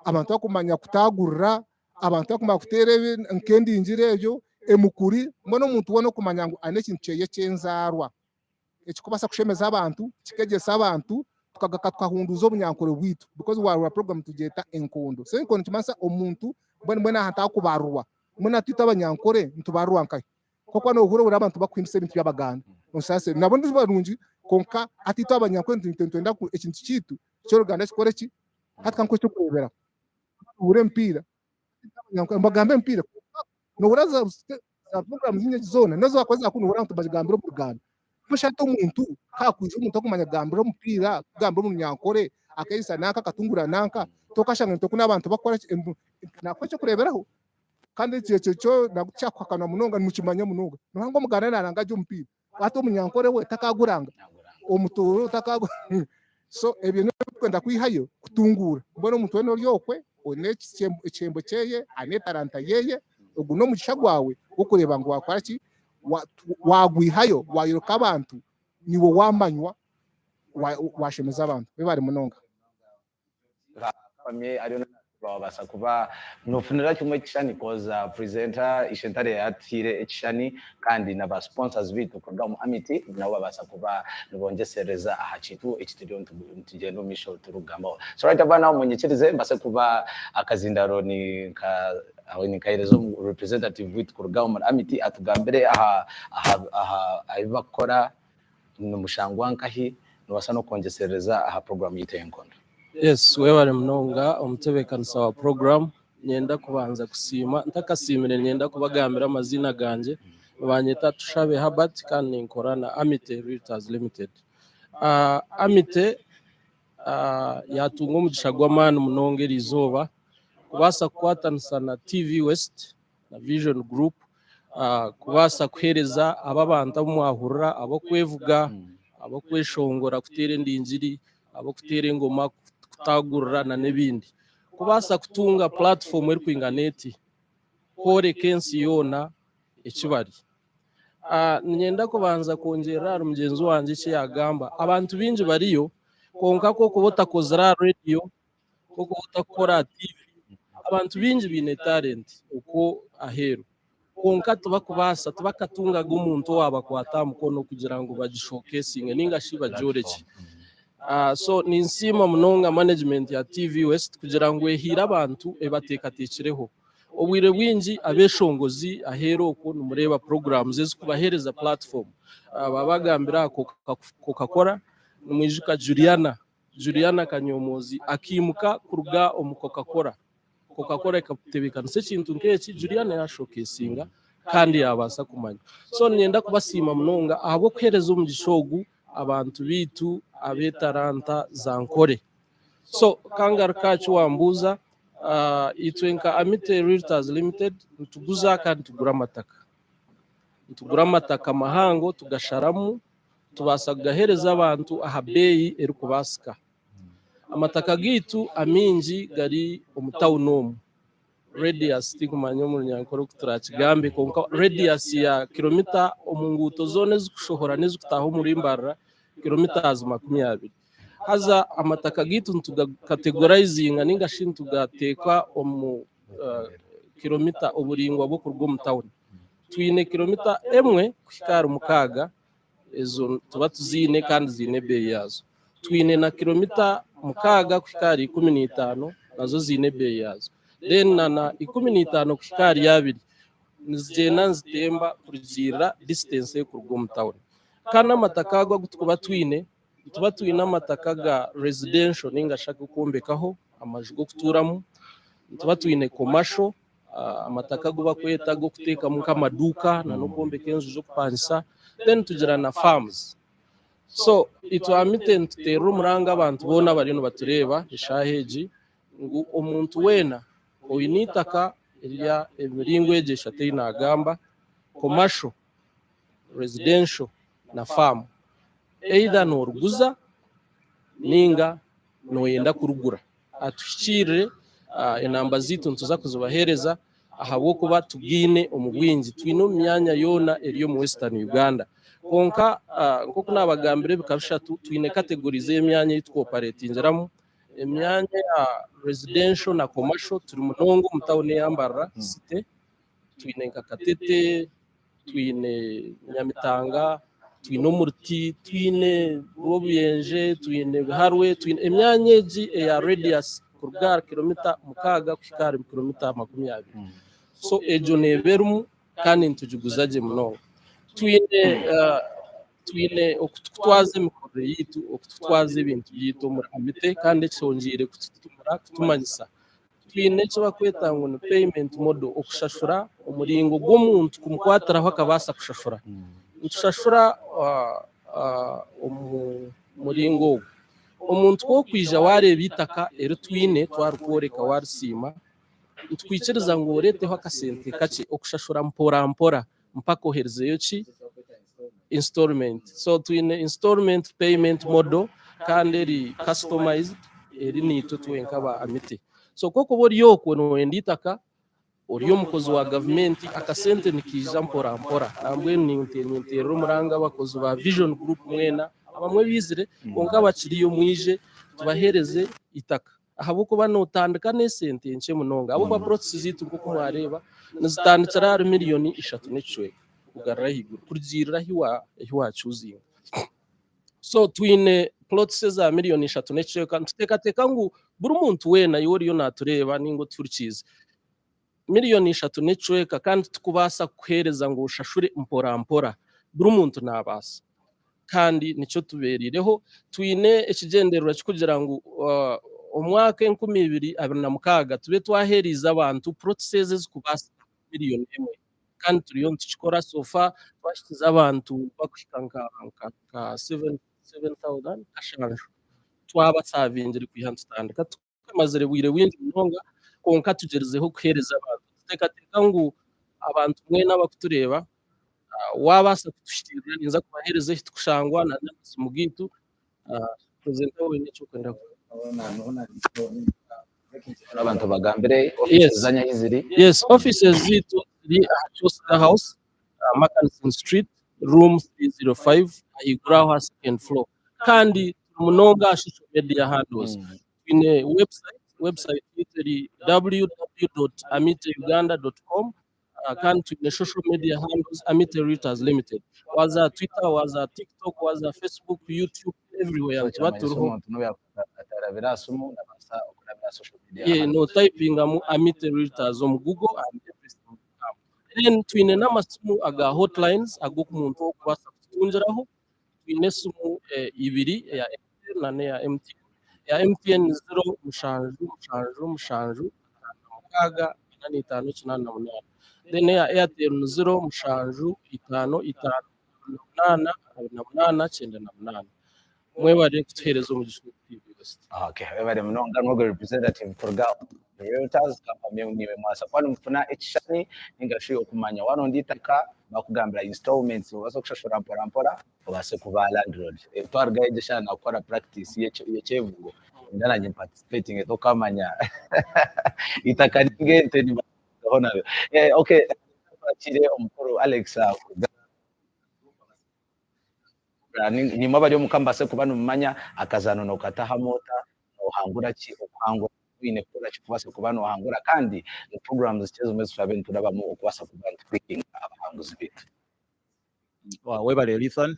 Abantu abakumanya kutaagurira, abantu abakumanya kuteera nk'endingiri ebyo, emukuri, mbwenu omuntu weena okumanya ngu aine ekintu kyeye eky'enzaarwa ekikubaasa kushemeza abantu, kikegyesa abantu, tukagaruka tukahunduuza obunyankore bwaitu because waareeba puroguraamu nitugyeta enkondo. So enkondo nikimanyisa omuntu mbwenu mbwenu aha ntakubarirwa, mbwenu hati itwe abanyankore nitubarirwa nkahi? Nk'oku noohurira ohurira abantu bakuhimbisa ebintu by'Abaganda, osaasire nabo ni barungi kwonka hati itwe abanyankore nitwenda ngu ekintu kyaitu ky'oruganda kikore ki? Hati ka nkuhe eky'okureeberaho, nohurira emipiira, nibagamba emipiira kwonka nohurira za za puroguraamu nyingi ezi zoona n'ezi wakuba za kunu nohurira ngu tibazigambira omu Ruganda. Mbwenu shi hati omuntu ku hakwija omuntu arikumanya kugambira omupiira, kugambira omu Runyankore, akeeyisa nanka akatungura nanka, tokashanga ngu nikwo n'abantu bakukora ki, nakuha eky'okureeberaho. Kandi ekyo ekyo kyo nabwo tikyakuhakanwa munonga nimukimanya munonga. Noha ngu Omuganda naaranga gye omupiira, hati Omunyankore we takaaguranga, Omutooro takagu so ebyo nibyo turikwenda kwihayo kutunguura. Mbwenu omuntu weena ori okwe oine ekihembo kyeye, aine etaranta yeye, ogu n'omugisha gwawe gw'okureeba ngu waakora ki, waagwihayo waayoreka abantu niiwe waamanywa, waashemeza abantu. Webare munonga. Bamwe ariyo wabaasa kuba nofunira kimwe ekishushani coz presenter Ishentare yatuhaire ekishushani kandi na ba sponsors baitu kuruga omu Amity nabo babaasa kuba nibongyesereza aha kintu eki turiyo nitugyenda omu maisho turikugambaho. So right about now munyikirize mbase kuba akazindaro ninka ninkahereza omu representative waitu kuruga omuri Amity atugambire aha aha aha ebi bakukora Nimushangwa nkahi? Nobaasa n'okwongyeserereza aha puroguraamu yaitu ey'enkondo. Yes, webare munonga omutebeekanisa wa puroguraamu. Niinyenda kubanza kusiima, ntakasiimire niinyenda kubagambira amaziina gangye. Nibanyeta Tushabe Herbert kandi ninkora na Amity Realtors Limited. Amity yaatunga omugisha gw'amaani munonga eriizooba kubaasa kukwatanisa na TV West na Vision Group kubaasa kuheereza aba abantu abu mwahurira ab'okwevuga, ab'okweshongora kuteera endingiri, ab'okuteera engoma, kutaagurira nana ebindi. Kubaasa kutunga pulatifomu erikwingana eti kworeka ensi yoona eki bari. Niinyenda kubanza kwongyerera ahari mugyenzi wangye eki yaagamba. Abantu baingi bariyo kwonka ku orikuba otakozire aha reediyo, ku orikuba otakukora aha tiivi, abantu baingi baine talenti okwo aheeru kwonka tibakubaasa, tibakatungaga omuntu owaabakwata aha mukono kugira ngu bagishokesinge ninga shi bagyorekye. So ninsiima munonga management ya TV West kugira ngu ehaire abantu ebateekateekireho. Obwire bwingi abeshongozi aheeru okwo nimureeba programs ezikubaheereza platform. Baabagambira aha Coca-Cola, nimwijuka Juliana Juliana Kanyomozi akaimuka kuruga omu Coca-Cola. Coca-Cola ekatebeekanisa ekintu nk'eki, Juliana yaashokesinga kandi yaabaasa kumanya. So niinyenda kubasiima munonga ahabw'okuheereza omugisha ogu abantu baitu ab'etaranta za Nkore. So kangaruke aha ki wambuuza, itwe nka Amity Realtors Limited nituguza kandi tugura amataka. Nitugura amataka mahango tugasharamu Tubaasa kugaheereza abantu aha beeyi erikubaasika. Amataka gaitu amaingi gari omu tawuni omu. Radius tinkumanya omu Runyankore oku turaakigambe kwonka radius ya kilomita omu nguuto zoona ezikushohora n'ezikutaaha omuri Mbarara kilometres 20. Haza amataka gaitu nitugakategorizinga ninga shi nitugateeka omu kilomita oburaingwa bw'okuruga omu tawuni. Twine kilomita emwe kuhika ahari mukaaga ezo nituba tuziine kandi ziine ebeeyi yaazo. Twine na kilomita mukaaga kuhika ahari 15 nazo ziine ebeeyi yaazo. Then na na 15 kuhika ahari abiri nizigyenda nizitemba kurugiirira distance erikuruga omu tawuni. Kandi amataka ago agu turikuba twine, nituba twine amataka ga residential ninga shi ag'okwombekaho amaju g'okutuuramu, nituba twine commercial amataka agu bakweta ag'okuteekamu nk'amaduuka n'okwombeka enju z'okupangisa then tugira na farms. So itwe Amite nituteerera omuranga abantu boona abariyo nibatureeba eshaaha egi ngu omuntu weena oine eitaka erya emiringo egi eshatu ei naagamba, commercial, residential na farm, either nooriguza ninga nooyenda kurigura. Atuhikiirire, enamba zaitu nituza kuzibaheereza ahabw'okuba tugaine omu bwingi. Twine omu myanya yoona eri omu Western Uganda. Kwonka nk'oku naabagambira ebika bishatu, twine categories z'emyanya ei tukoparetingiramu. Emyanya ya residential na commercial turi munonga omu tawuni eya Mbarara City, twine nka Katete, twine Nyamitanga, twine Omuruti, twine Rwobuyenje, twine Biharwe, twine emyanya egi eya radius kuruga ahari kilomita 6 kuhika ahari kilomita 20. So egyo neeba erimu kandi nitugiguza gye munonga. Twine twine oku tukutwaza emikorere yaitu, oku tukutwaza ebintu byaitu omuri Amite kandi ekyongyeire kututumura kutumanyisa. Twine eki barikweta ngu ni payment model, okushashura omuringo gw'omuntu kumukwatiraho akabaasa kushashura. Nitushashura omu muringo ogu. Omuntu ku orikwija waareeba eitaka eri twine twarikworeka waarisiima, nitukwikiriza ngu oreeteho akasente kakye okushashura mpora mpora mpaka oherizeyo ki installment. So twine installment payment model kandi eri customized eri naitwe twenka aba Amity. So ku orikuba ori okwo noyenda eitaka ori omukozi wa gavumenti akasente nikaija mpora mpora. Nambwenu ninteerera omuranga abakozi ba Vision Group mwena abamwe baizire kwonka abakiriyo mwije tubaheereze eitaka. Ahabw'okuba nootandika n'esente nkye munonga. Ahabw'okuba plots zaitu nk'oku mwareeba nizitandikira ahari miriyoni ishatu n'ekicweka kugarura ahaiguru kurugiirira ahi ahi waacuuzinga. So twine plots eza miriyoni ishatu n'ekicweka nituteekateeka ngu buri muntu weena iwe oriyo naatureeba nainga otuhurikiize, Miriyoni ishatu n'ekicweka kandi titukubaasa kukuheereza ngu oshashure mpora mpora. Buri muntu naabaasa. Kandi nikyo tubeereireho. Twine ekigyendererwa ky'okugira ngu omwaka 2026 tube twaheereize abantu plots ezi ezikubaasa miriyoni emwe. Kandi turiyo nitukikora so far twahikize abantu bakuhika nka nka 7,000 kashanju twabasavingire kwiha nitutandika. Tumazire bwire bwingi munonga kwonka tugyerizeho kuheereza abantu. Nituteekateeka ngu abantu mwena abarikutureeba waabaasa kutuhikiirira ninza kubaheereza ahu turikushangwa na n'amasimu gaitu. Purezidenti waaba oine eki orikwenda Abantu bagambire offices zanyu ahi ziri. Yes, offices zaitu ziri aha Kyosiga House, Makanison Street, room 305 ahaiguru aho aha second floor. Kandi turi munonga aha social media handles. Twine website, website yaitu eri www.amiteuganda.com kandi twine social media handles Amite Realtors Limited. Waaza aha Twitter, waaza aha TikTok, waaza aha Facebook, YouTube, everywhere So nituba kyamanyisa turiho. omuntu n'obu yakuba atarabire aha simu nabaasa okurabira aha social media Yeah, handles. notypingamu Amite Realtors omu Google and everything will come. Then twine n'amasimu aga hotlines ag'omuntu okubaasa kututungiraho. Twine esimu ibiri eya Airtel na n'eya MTN. Eya MTN ni ziro mushanju mushanju mushanju ataano na mukaaga ana na itaano kinaana na munaana. Then eya Airtel ni ziro mushanju itaano itaano abiri na munaana abiri na munaana kyenda na munaana. Mwebare kutuheereza omugisha ogu TV West. Okay, webare munonga n'ogwo representative kuruga Realtors company niiwe mwabaasa kuba nimufuna ekishushani ninga shi okumanya waronda eitaka bakugambira installments obaase kushashura mpora mpora obaase kuba landlord. Twarugayo egyo eshaaha nakukora practice y'ekyevugo ninda nanye participatinge tokamanya eitaka ninga ente nibaho nabyo. Okay, twakire omukuru Alex kuruga Nimwe abari omuka mubaase kuba nimumanya akazaano nookatahamu ota, noohangura ki, okuhangura oine kukora ki kubaasa kuba noohangura kandi ni programmes ki ezimwe ezi turaabe niturabamu okubaasa kuba nitupikinga abahanguzi baitu. Webale Ethan,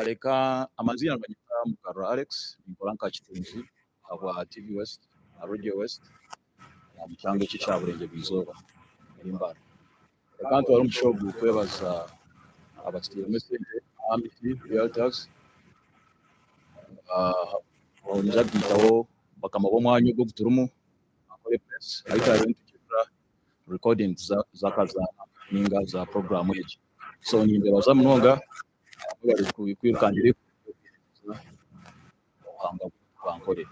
reka amaziina nibanyeta Mugarura Alex, ninkora nka kitunzi ahabwa TV West na Radio West omu kyanga eki ekya Burengyerwa Izooba omuri Mbarara. Reka ntware omugisha ogu kwebaza abatutairemu esente Amity Realtors, ninza kugaitaho bakama b'omwanya ogu oguturimu Ankole Place ahu turabe nitugirira recordings z'akazaano ninga za puroguraamu egi. So nimbebaza munonga mwebare kwirukangira obuhangwa bwa Ankole.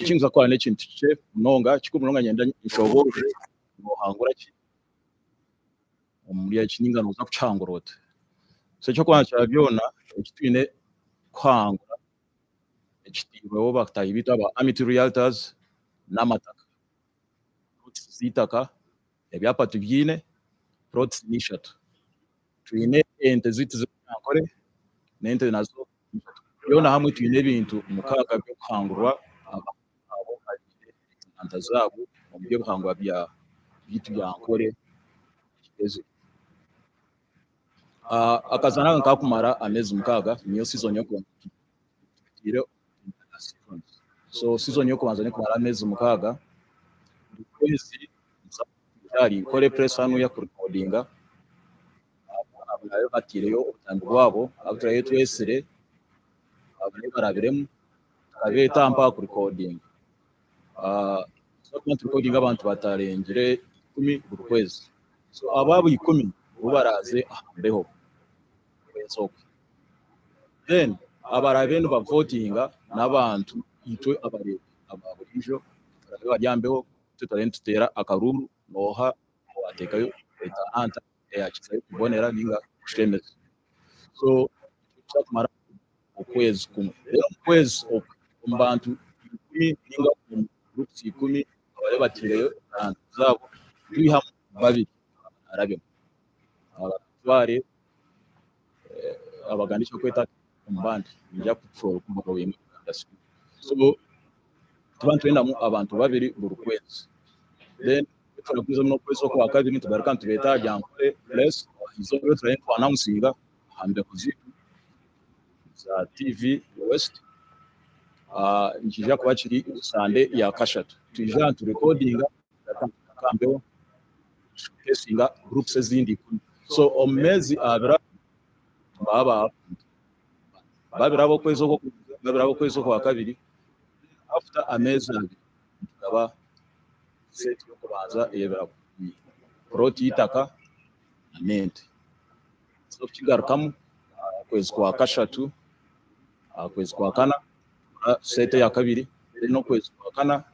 Eki nkuza kukora n'ekintu kikye munonga, kikuru munonga niinyenda nshoboorore Noohangura ki omuri eki ninga nooza kukihangura ota? So eky'okubanza kya byona eki twine kuhangura ekitairweho bataahi baitu aba Amity Realtors n'amataka. Plots z'eitaka ebyapa tubiine, plots n'ishatu. Twine ente zaitu z'Orunyankore n'ente nazo n'ishatu. Byona hamwe twine ebintu mukaaga by'okuhangurwa abantu abo abaine etalanta zaabo omu by'obuhangwa bya byaitu bya Ankole na Kigezi. Akazaano aka nikakumara ameezi mukaaga, niyo season y'okubanza tutaire so season y'okubanza nekumara ameezi mukaaga. Buri kwezi ahari Nkore Place hanuya kurecordinga abo abaraabe bataireyo obutambi bwabo abu turaabe twesire abarabe barabiremu tukabeeta mpaha kurecordinga. Nitubaasa kuba niturecordinga abantu batarengire ikumi buri kwezi. So abo abo ikumi bo baraaze aha mbeho okwezi okwe. Then abaraabe nibavotinga n'abantu itwe abareebi aba buriijo abaraabe bari aha mbeho itwe turabe nituteera akaruuru nooha owateekayo etalanta eyakizayo kubonera ninga kushemeza. So nikija kumara okwezi kumwe. Reero omu kwezi okwe omu bantu ikumi ninga omu groups ikumi abarabe bataireyo etalanta zaabo twihamu babiri abaraarabemu. Abaratware abaganda eki barikweta omu bandi niinyija kuborrowinga. So nituba nitwendamu abantu babiri buri kwezi. Then turagumizamu n'okwezi okwa kabiri nitugaruka nitubeeta aha Ryankore Place ah'eizooba eri turabe nitwa announcinga aha mbeho zaitu za TV West. Nikiija kuba kiri Sande ya kashatu. Twija niturecordinga tugaruka nitugaruka aha mbeho tushowcasinga groups ezindi ikumi. So omu meezi abiri nibaba babiri ab'okwezi okw'okubanza, babiri ab'okwezi okwa kabiri, after ameezi abiri nitugaba set y'okubanza ey'ebirabo, plot y'eitaka n'ente. So kukigarukamu okwezi kwa kashatu, okwezi kwa kana tukora set eya kabiri, then okwezi kwa kana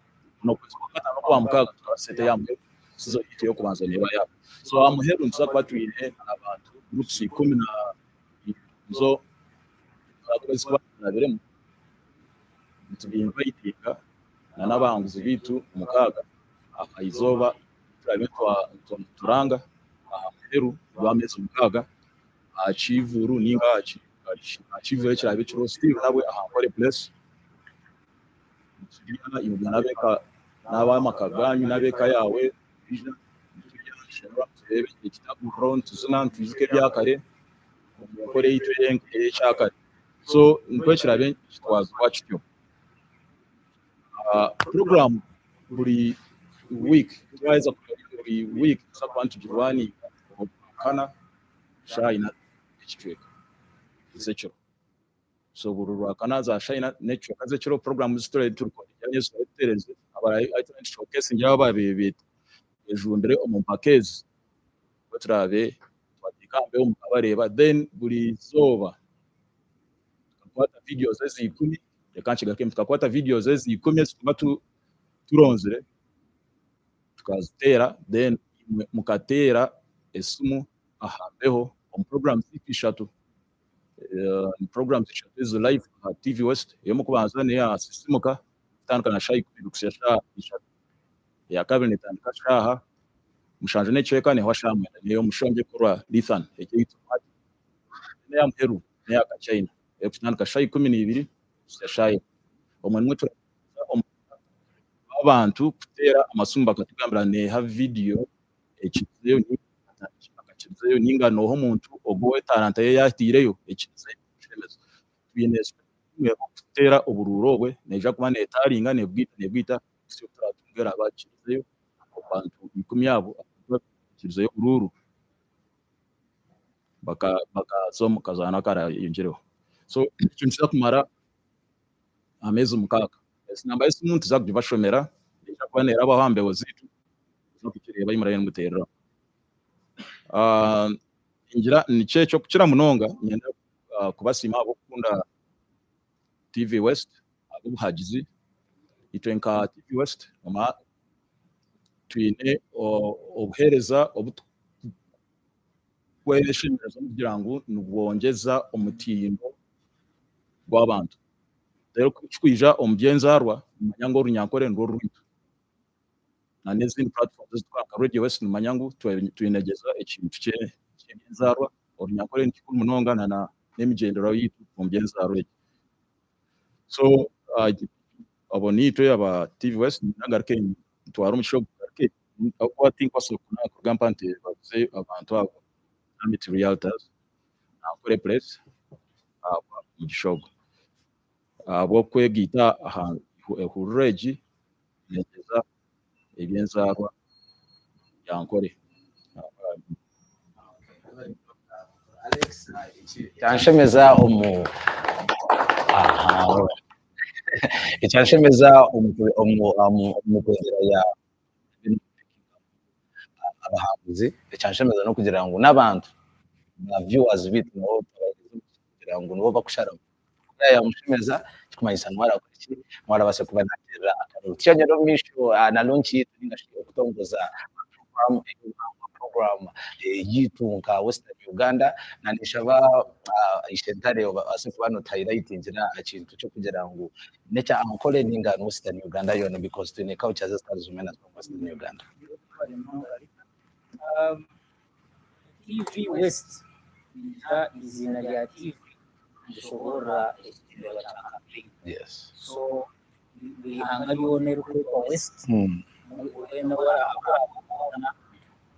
n'okwezi kwa kataano n'okwa mukaaga tukora set eya muheru, season yaitu ey'okubanza neeba yaahwa. So aha muheru nituza kuba twine abantu groups ikumi na nizo ezikuba zirabiremu nitubinvitinga na n'abahanguzi baitu mukaaga aha izooba turabe nituranga aha muheru gw'ameezi mukaaga aha kiivuru ninga aha kiivuru ekiraabe kiriho still nabwe aha Nkore Place. Niturya imwe n'ab'eka n'ab'amaka ganyu n'ab'eka yaawe twija niturya nitusherura tureebe ekitaguriro nituzina nitwijuka ebyakare omu nkora yaitu ey'ekyakare. So nikwo kiraabe nikitwazibwa kityo. Puroguraamu buri wiiki twaheza buri wiiki nituza kuba nitugirwaniira Orwakana shaaha ina n'ekicweka z'ekiro. So buri Rwakana za shaaha ina n'ekicweka z'ekiro puroguraamu ezi turabe turikodinga ezi turabe tuteererize abu turabe nitushokesingira abu abaabaire beejumbire omu mpaka ezi abu turaabe twateeka aha mbeho mukabareeba then buri izooba tukakwata videos ezi ikumi reka nkigarukemu tukakwata videos ezi ikumi ezi tuba turonzire tukaziteera then imwe mukateera esimu aha mbeho omu programs zaitu ishatu. Ni programs ishatu ezi live aha TV West. Ey'omukubanza n'eya Sisimuka etandika na shaaha ikumi kuhitsya shaaha ishatu. Eya kabiri netandika shaaha mushanju n'ekicweka nehwa shaaha mwenda n'ey'omushongye erikukorwa Lithan eryaitu. Then eya muheru n'eya Kachina erikutandika shaaha ikumi n'ibiri kuhitsya shaaha emwe. Obumwe nimwo turaheereza omugisha gw'abantu kuteera amasimu bakatugambira neeha vidiyo ekirizeyo ninga akakirizeyo ninga nooha omuntu ogu etalanta ye yaataireyo ekirizeyo kushemeza. Twine kuteera oburuuru obwe neija kuba neetaaringa neebwita neebwita kuhitsya obu turaatunge eraabe akirizeyo omu bantu ikumi abo abakirizeyo oburuuru bakaza omu kazaano akaraayongyereho. So ekyo nikiza kumara ameezi mukaaga. Enamba y'esimu nituza kugibashomera neija kuba neerabaho aha mbeho zaitu muze kugireeba ei muraabe nimuteereraho. Ningira nikyo ekyo kukira munonga niinyenda kubasiima ahabw'okukunda TV West ahabw'obuhagizi. Itwe nka TV West twine obuheereza obu turikweshemereza kugira ngu nibwongyeza omutindo gw'abantu. Reero ku kirikwija omu by'enzaarwa nimanya ngu Orunyankore nirwo rwaitu. Na n'ezindi platforms ezi turikukora nka Radio West nimanya ngu twinegyeza ekintu ky'eby'enzaarwa. Orunyankore ni kikuru munonga na n'emigyendero yaitu omu by'enzaarwa egi. So abo niitwe aba TV West nagaruke ntware omugisha ogu ngaruke ahabw'okuba tinkubaasa kuruga mpa ntebaze abantu abo Amity Realtors na Ankole Place ahabwa omugisha ogu. Ahabw'okwegaita aha ehururu egi neegyeza eby'enzaarwa ya Ankole. Kyanshemeza omu ekyanshemeza omu omu omu kwegyera ya abahanguzi ekyanshemeza n'okugira ngu n'abantu ba viewers beitu nabo kugira ngu nibo bakusharamu Ku yaamushemeza kirikumanyisa niwe araakore ki? Niwe arabaasa kuba naateerera akaruru. Tukyongyera omu maisho na launch yaitu nainga shi okutongoza puroguraamu ey'obuhangwa puroguraamu yaitu nka Western Uganda. Naanshaba Ishentare obaase kuba nootuhayilayitingira aha kintu ky'okugira ngu n'ekya Ankole nainga ni Western Uganda yoona because twine cultures ezitari zimwe na zimwe omu Western Uganda. TV West niigira eiziina rya TV nirishoboorora ekigyendererwa kya campaign. So buri ihanga ryona eririkwetwa West, weena oraaba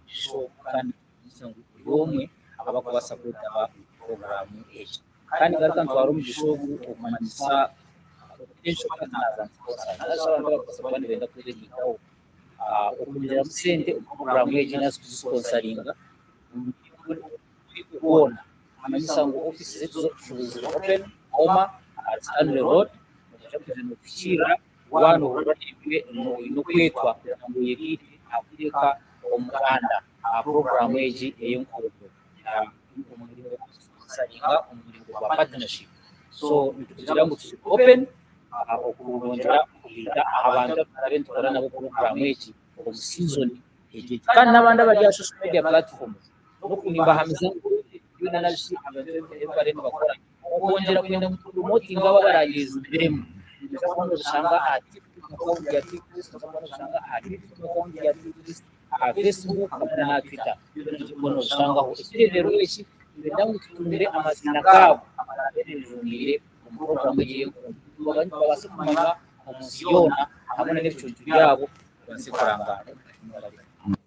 so kandi nitumanyisa ngu buri omwe abakubaasa kwetaba omu puroguraamu egi. Kandi ngaruka ntwara omugisha ogu okumanyisa abantu abarikubaasa kuba nibenda kwegaitaho okwongyeramu sente omu puroguraamu egi nari kugisiponsaringa omu muringo gwona. Nitumanyisa ngu ofiisi zaitu z'obushuubuzi ziri open Hoima ahari Stanley Road, noija kwija nootuhikiirira waaba noohurira oine okwetwa kugira ngu oyegaite aha kuteeka omuganda aha puroguraamu egi ey'enkondo omu muringo gw'okusiponsaringa omu muringo gwa partnership. So nitugira ngu turi open okwongyera kugaita aha bantu abu turaabe nitukora nabo puroguraamu egi omu siizoni egi. Kandi n'abandi abari aha social media platforms nimbahamiza ngu byona nari shi ebintu ebi bariyo nibakora okwongyera kwenda ngu tupuromotinge abo abaraayejumbiremu. Noija kuba noobishanga aha TikTok account ya TV West, noija kuba noobishanga aha TikTok account ya TV West, aha Facebook hamwe n'aha Twitter. Byona noija kuba noobishangaho. Ekigyendererwa eki nitwenda ngu tutunde amaziina gaabo abaraabe beejumbiire omu puroguraamu egi ey'enkundo babaase kumanywa omu nsi yoona hamwe n'ebicuncu byabo bibaase kurangaanwa.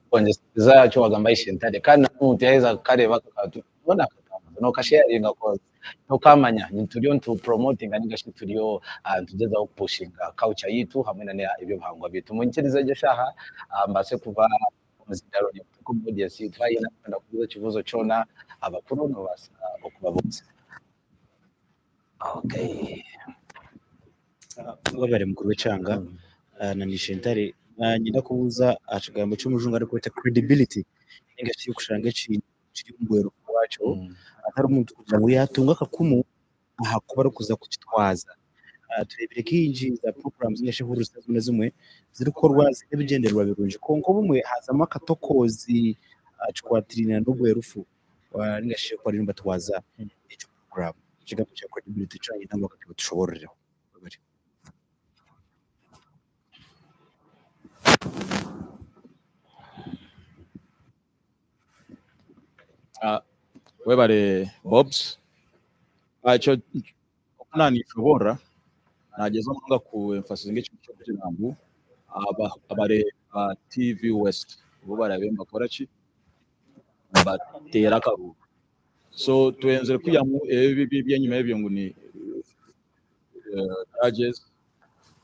Kwongyeseza aha ki wagamba Ishentare kandi n'omuntu yaaheza kukareeba ako kantu hoona akatambuza nookasheyaringa koz tokaamanya turiyo nitupuromotinga ninga shi turiyo nitugyezaho kupushinga culture yaitu hamwe na n'eby'obuhangwa byaitu. Munyikirize egyo eshaaha mbaase kuba omuzindaaro nituteeka omu audience yaitu haine arikwenda kubuuza ekibuuzo kyona abakuru nibabaasa okubabuuza. Okay. Webare mukuru w'ekyanga na Ishentare. Niinyenda kubuuza aha kigambo eki omujungu arikweta credibility ninga shi okushanga ekintu kiri omu bwerufu bwakyo atari omuntu kugira ngu yaatunga akakumu aha ku barikuza kukitwaza. Tureebire kaingi za puroguramu ninga shi ehururu zitari zimwe na zimwe zirikukorwa ziine ebigyendererwa birungi kwonka obumwe hazamu akatokoozi kikwatiraine n'obwerufu. ninga shi oku bariyo nibatwaza egyo puroguraamu. Ekigambo kya credibility nikyo nayenda ngu otushoboororeho. Webare. Webare Bobs. Ekyo oku nanishoboorora nagyezaho munonga ku emphasizinga ekintu ky'okugira ngu abareebi ba TV West bo barabe nibakora ki? Nibateera akaruuru. So twenzire kwihamu ebi eby'enyima ebyo ngu ni judges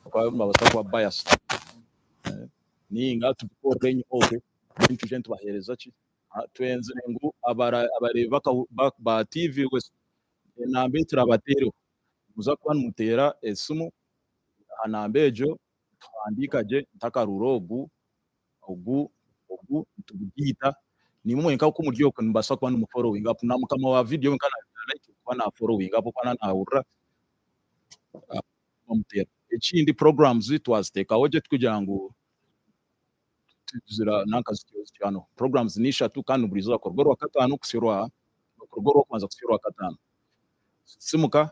ahabw'okuba nibabaasa kuba biased ninga tubikorere enyima okwe then twije nitubaheereza ki? Twenzire ngu abareebi ba TV West enamba ei turabateereho nimuza kuba nimuteera esimu aha namba egyo tuhandiika gye nk'akaruuru ogu, ogu, ogu nitugugiita naimwe mwenka ku muri okwo nimubaasa kuba nimu followinga up na mukama wa vidiyo wenka na like kuba na followinga up kuba nahurira bamuteera. Ekindi programs twaziteekaho gye tikugira ngu tizira nanka zityo zityo hano. Programs ni ishatu kandi buri izooba kuruga orwakataano kuhitsya orwa kuruga orwokubanza kuhitsya orwakataano. Sisimuka,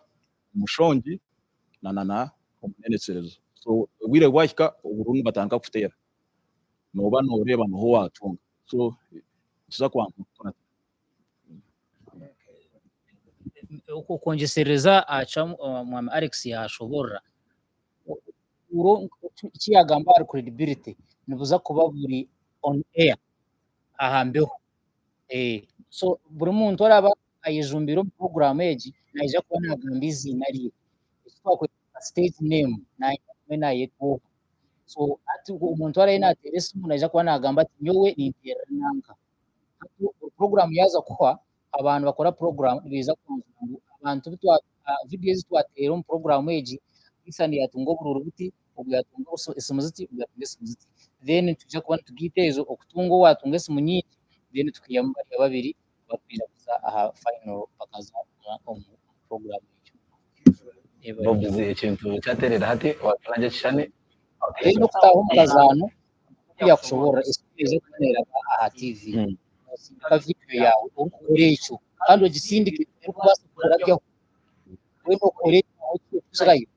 omushongi na na na omunenekyerezo. So obwire bwahika obururu nibatandika kuteera. Nooba nooreeba noha owaatunga. So nikiza kwanguha kukuratira. Okwongyesereza aha ki Mwami Alex yaashoboorora. Oburuuro eki yaagamba ahari credibility nibuza kuba buri on air aha mbeho. So buri muntu oraaba ayejumbiire omu puroguraamu egi naija kuba naagamba eiziina rye. Eki twakweta nka stage name naija kuba naayetwa oha. So hati omuntu araabe naateera esimu naija kuba naagamba ati nyowe ninteerera nanka. Hati puroguraamu yaaza kuhwa, abantu bakora puroguraamu nibaija kugira ngu abantu abu twa vidiyo ezi twateera omu puroguraamu egi, Ethan yaatunga oburuuru buti, ogu yaatunga esimu ziti, ogu yaatunga esimu ziti. Then nitwija kuba nitugaita ezo okutunga owaatunga esimu nyingi then tukaihamu bariya babiri abarikwija kuza aha final bakaza omu puroguraamu egyo. Bobs ekintu kyaterera hati watwara gye ekishushani. Then okutaaha omu kazaano oku yakushoboorora esimu neija kuba neeraba aha TV. Noosindika vidiyo yaawe orikukora ekyo kandi ogisindike erikubaasa kukurabyaho. Weena okore ekirikukirayo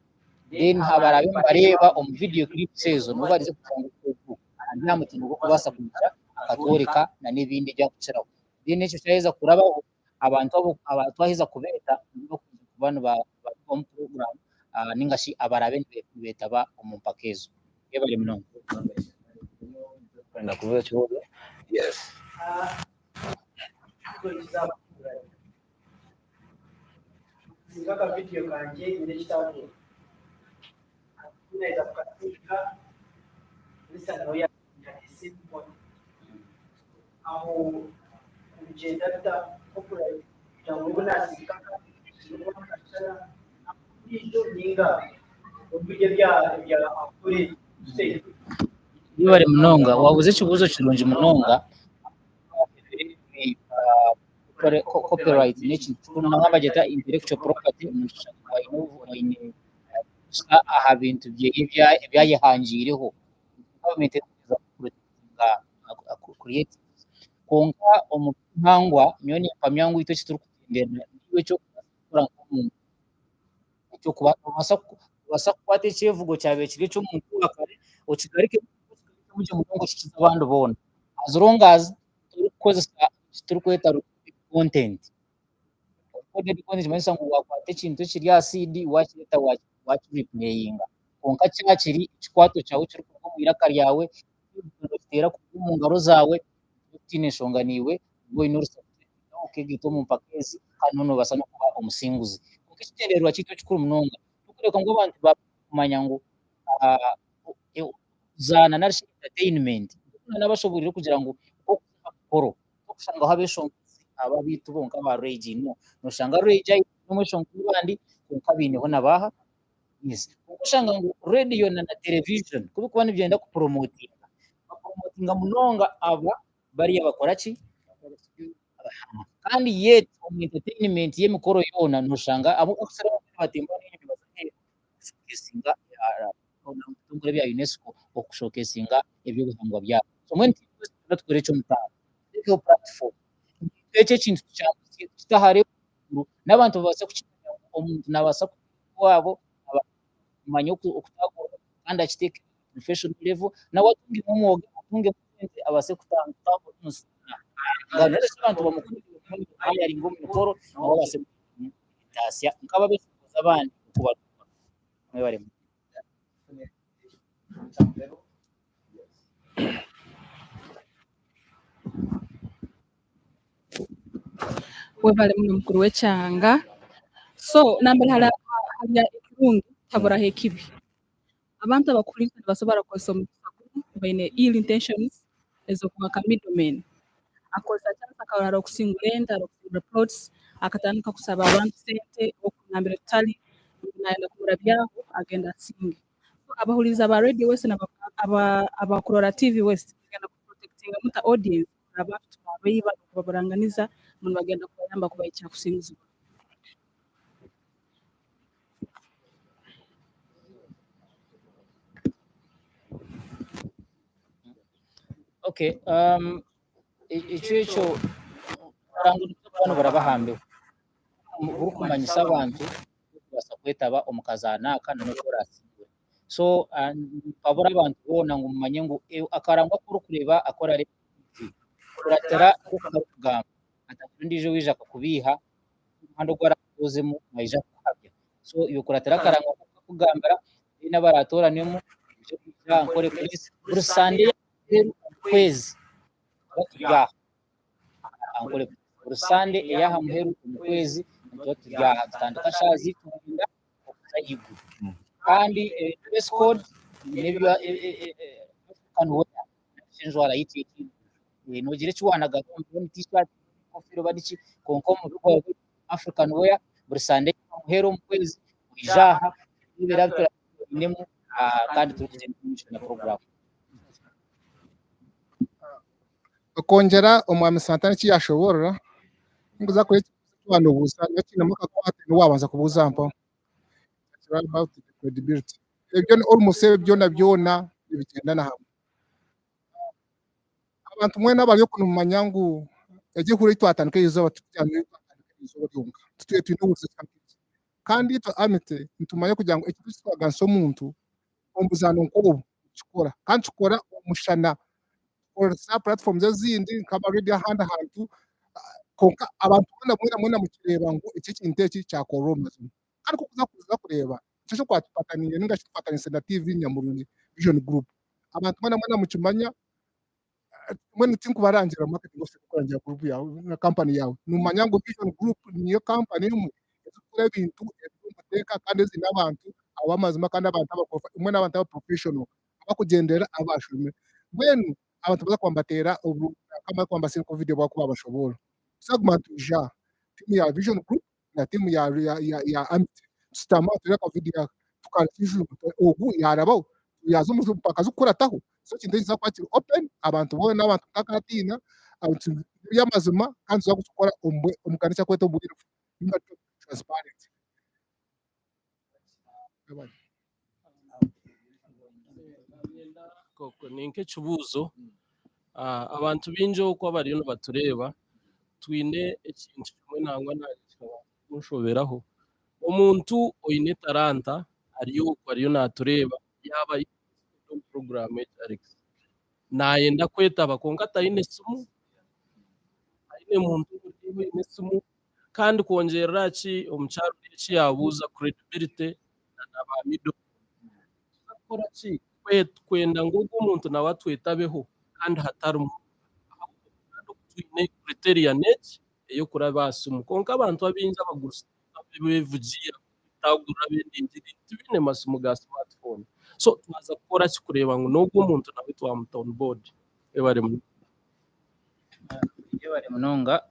then abaraabe nibareeba omu vidiyo clips ezo nibo barize kugira ngu ogu ari aha mutindo gw'okubaasa kwija akatworeka n'ebindi ebi arikukiraho. Then ekyo kyaheza kurabaho abantu abo twaheza kubeeta nibo bakwija kuba nibaba omu puroguraamu ninga shi abaraabe nibeetaba omu mpaka ezo. Mwebare munonga. Kwenda kubuuza ekibuuzo? Yes. Nsinga akavidiyo kangye nyine ekitateera. Naheza kukasinga, Lisa nawe yasinga the same content. Aho nibigyenda bita copyright kugira ngu obu nasinga akavidiyo nikuba nikashushana n'akondiijo ninga omu buryo ebya Ankole Webare munonga wabuuza ekibuuzo kirungi munonga. Copyright n'ekintu kikuru munonga nibagyeta intellectual property omuntu oine obushaka aha bintu byeye ebi ayehangiireho. Gavumenti erikugyeza kupurotekitinga creatives kwonka omu by'obuhangwa nyowe nimpamya ngu itwe eki turikugyendera niiwe eky'okubaasa kukora nk'omuntu. Eky'okuba noobaasa kukwata ekyevugo kyabaire kiri eky'omuntu owa kare okigarukemu okigarukemu gye munonga okikize abandi boona as long as torikukozesa eki turikweta recorded content. Recorded content nikimanyisa ngu waakwata ekintu ekiri aha CD waakireeta waakiripureyinga kwonka kyaba kiri ekikwato kyawe ekirikuruga omu iraka ryawe, nookiteera kuruga omu ngaro zaawe otiine nshonga naiwe oba oine orusa okeegaita omu mpaka ezi kandi noobaasa n'okuba omusinguzi. Kwonka ekigyendererwa kyaitu ekikuru munonga n'okureeba ngu abantu baakumanya ngu okuzaana nari shi entertainment n'abashoboreire kugira ngu okuza aha mukoro tokushangaho abeshongozi aba abaitu bonka aba Ray G no noshanga Ray G aine omweshongozi abandi kwonka baineho na baaha yes kwonka oshanga ngu radio na television kubikuba nibyenda kupromotinga bapromotinga munonga aba bariya bakora ki kandi yet omu entertainment y'emikoro yoona noshanga abu abakusharaho nibatemba n'enyonyi baza aheeru kushokesinga ebitongore bya UNESCO okushokesinga eby'obuhangwa byabo. So mbwenu twena tukore eky'omutaano tuteekeho platform ekyo ekintu tukite hare n'abantu babaase kukimanya ngu omuntu naabaasa kuza owaabo kumanya okutaagurira kandi akiteeke aha professional level nawe atungemu omwoga atungemu sente abaase kutambura omu nsi yoona. Abantu bamukunde bamuhayaringe omu mikoro nawe abaase kutaasya nk'ababeshongozi abandi oku barikukora. Mwebare munonga. Webale muno mukuru w'ekyanga. So nambere hali hali ekirungi haburaho ekibi. Abantu abakuhuriiriza nibasobora kukozesa omugisa gunu baine ill intentions ez'okuba nka middle men. Akozesa chance akarora haroho kusingura ente, haroho kusingura plots, akatandika kusaba abantu sente oku nambere tutali ngu nayenda kumurabyaho agende asinge. So abahuliiriza ba Radio West na abakurora TV West mugenda ku protectinga muta audience abantu tibabaiba n'okubaburanganiza ngu nibagenda kubayamba kubahikya ha kusinguzibwa? Okay, ekyo ekyo oburango nibwo niburaba aha mbeho burikumanyisa abantu okubaasa kwetaba omu kazaano aka n'oku oraasingure. So nimpabura abantu boona ngu mumanye ngu akarango aku orikureeba aku orareeba aha TV, kuratira oku karikugamba hatagira ondiijo owaija akakubeiha omuhanda ogu arakutoozemu naija kukuhabya. So iwe kuratira akarango aku karikukugambira. Then abaratooranwemu baije kwija Ankole Press buri Sande ey'aha muheru omu kwezi nituba turi aha Ankole Press. Buri Sande ey'aha muheru omu kwezi nituba turi aha nitutandika shaaha zaitu mwenda okuza ahaiguru. Kandi dress code n'ebya African wear narishi enjwara yaitu ey'ekiiruguru. Noogira eki waanagaho omu t-shirt, enkofiira oba niki kwonka omu African wear buri Sande ey'aha muheru omu kwezi oije aha tureebe ebi turabainemu kandi turikugyenda omu maisho na puroguraamu. Okwongyera Omwami Santana eki yaashoboorora, ninkuza kuha ekibuuzo eki waanobuuza nyowe kiinemu akakwate niwe waabanza kubuuza mpaho. About the credibility. Ebyo almost ebyo byona byona nibigyendana hamwe. Abantu mwena abari oku nimumanya ngu egi ehururu ei twatandika erizooba titwatandika erizooba ryonka, tutwire twine ehururu zitandikire. Kandi itwe Amity nitumanya kugira ngu ekintu eki twaganisa omuntu omu buzaano nk'obu tukikora kandi tukikora omushana tukoresa platforms ezindi nk'ama radio ahandi hantu kwonka abantu boona mwena mwena mukireeba ngu eki ekintu eki kyakorwa omu mazima. Kandi ku orikuza kuza kureeba nikyo ekikwataniire ninga shi tukwatanise na TV Nyamurungi Vision Group. Abantu mwena mwena mukimanya mbwenu tinkubarangira marketing officer kukurangira group yawe na company yawe. Nomanya ngu Vision Group niyo company emwe erikukora ebintu eby'omuteeka kandi eziine abantu ab'amazima kandi abantu mbwenu abantu aba professional abakugyendera abu bashomire. Mbwenu abantu nibaza kuba nibateera kuba nibasinga video bakuba nibashoboorora. Tuzaguma nitwija aha tiimu ya Vision Group na tiimu ya Amity tushutama tureebe aka video aka tukashwijuma ogu yaarabaho yaaza omu mpaka zikukurataho. So ekintu eki nikiza kuba kiri open abantu boona abantu mutakatiina eby'amazima kandi nituza kukikora omu kantu eki barikweta obwiru transparent. Ni nk'ekibuuzo, abantu baingi oku abariyo nibatureeba twine ekintu kimwe nangwa naanye kikabaasa kunshoberaho. Omuntu oine etaranta ari oku ariyo naatureeba yaaba ari omu puroguraamu egi Alex, naayenda kwetaba kwonka taine simu, taine muntu oine esimu kandi kwongyerera aha ki omukyara ori eki yaabuuza credibility na ba middle nituza kukora ki kwenda ngu ogwo omuntu nawe atwetabeho kandi hatarimu ahabw'okuba kandi oku twine criteria n'egi ey'okuraba aha simu kwonka abantu abaingi abagurusi abeevugiire kutagurira ab'endingiri tibaine masimu ga smartphone so twaza kukora ki kureeba ngu n'ogwo omuntu nawe twamuta on board Webare munonga. Yebare munonga.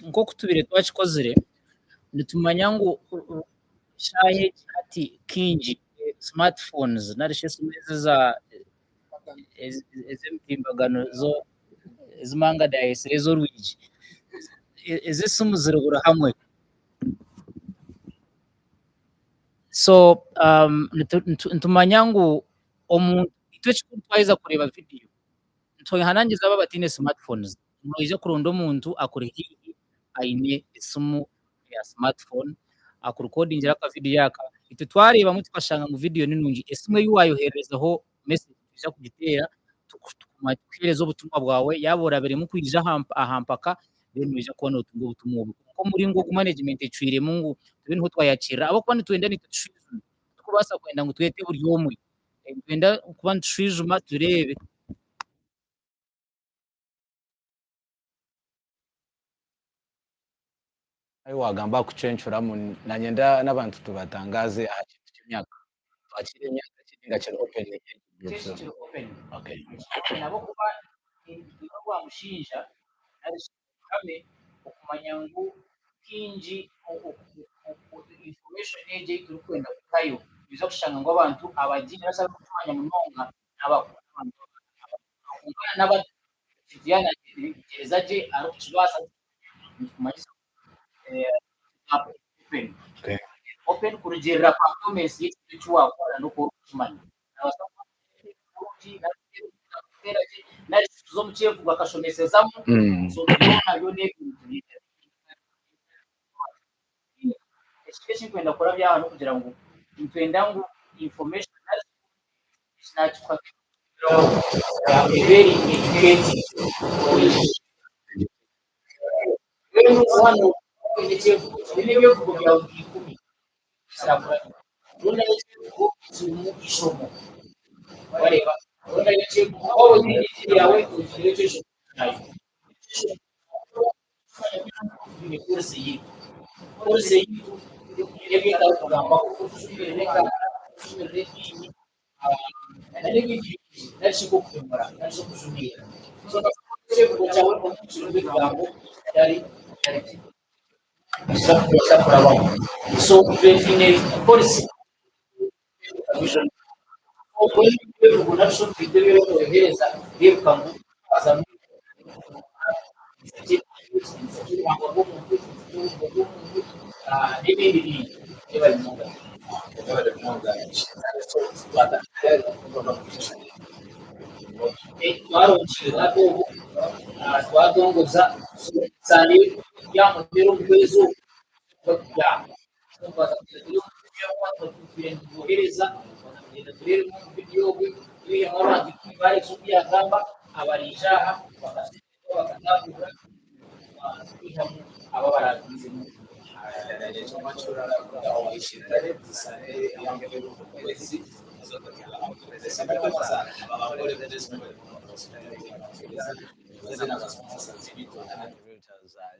Nk'oku tubaire twakikozire, nitumanya ngu eshaaha egi hati kaingi smart phones narishi esimu ezi ez'emitimbagano ezi Mangada yayetsire ez'orwigi, ezi esimu ziri buri hamwe. So nitumanya ngu omuntu itwe ekikuru twaheza kureeba vidiyo Nitwehanangiriza abo abataine smart phones, noija kuronda omuntu akuri haihi aine esimu eya smart phone akurikodingire aka vidiyo aka. Itwe twareebamu tukashanga ngu vidiyo ni nungi, esimu ei waayohererezaho message nitwija kugiteera tukuheereze obutumwa bwawe yaaba orabiremu kwija aha mpaka then noija kuba nootunga obutumwa obwo. Kwonka omuringo ogu management ecwiremu ngu tube niho twayakirira ahabw'okuba nitwenda naitwe tushwijume, titukubaasa kwenda ngu twete buri omwe. Nitwenda kuba nitushwijuma tureebe. Ahi waagamba aha kucwencuramu, naanyenda n'abantu tubatangaaze aha kintu ky'emyaka. Twakiire emyaka ki nainga kiri open age groups? Kiri open. Okay. Ahabw'okuba nitwine orwamushinja nari shi obuhame okumanya ngu kaingi information egi ei turikwenda kutayo noija kushanga ngu abantu abagiine nari shi abarikukimanya munonga n'abakuru n'abantu kwonka n'abato ekintu yaaba nakyetegyereza gye arikukibaasa nikikumanyisa ngu open open kurugiirira performance y'ekintu eki waakora n'oku orikukimanya. Naabaasa kuba murungi nari gye nari tuza omu kyevugo akashomesezamu so byona byona ebintu ekintu eki ndikwenda kurabya aha n'okugira ngu nitwenda ngu information nakikuha ebe eri educating mbwenu waaba oine ekyevugo oine ebyevugo byawe nka ikumi. Rondayo ekyevugo kirimu eishomo. Wareeba? Rondayo ekyevugo waaba oine ediiti yaawe ogire eky'eishomo kyayo. Twine policy yaitu. Policy yaitu n'ebi etarikugambaho, okujumirira enganda, okujumirira ediini, n'ebindi bingi nari shi nk'okuhemura nari shi okujumirira. So ekyevugo kyawe omu kirimu ebigambo bitari bitari gye. Kurabaho. So itwe twine policy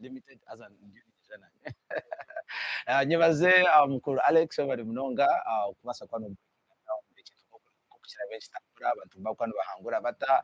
Limited as an Nyebaze mukuru Alex webare munonga okubaasa kuba nk'oku kitambura abantu bakuba nibahangura bata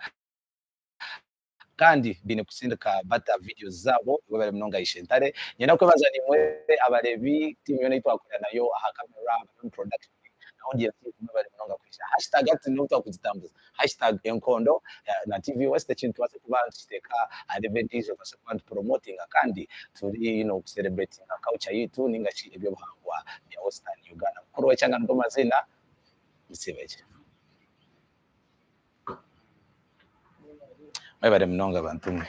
kandi baine kusindika bata videos zaabo. Webare munonga Ishentare. Niinyenda kwebaza naimwe abareebi, tiimu yoona ei twakora nayo aha camera, abari omu production na audience yaitu mwebare munonga kwija. Hashtag hati n'obu twakugitambuza hashtag enkondo na TV West eki nitubaasa kuba nitukiteeka aha level endiijo tubaase kuba nitupromotinga kandi turi you know, kucelebratinga culture yaitu ninga shi eby'obuhangwa bya Western Uganda. Mukuru w'ekyanga nigo maziina, musiibe gye. Mwebare munonga bantu mwe.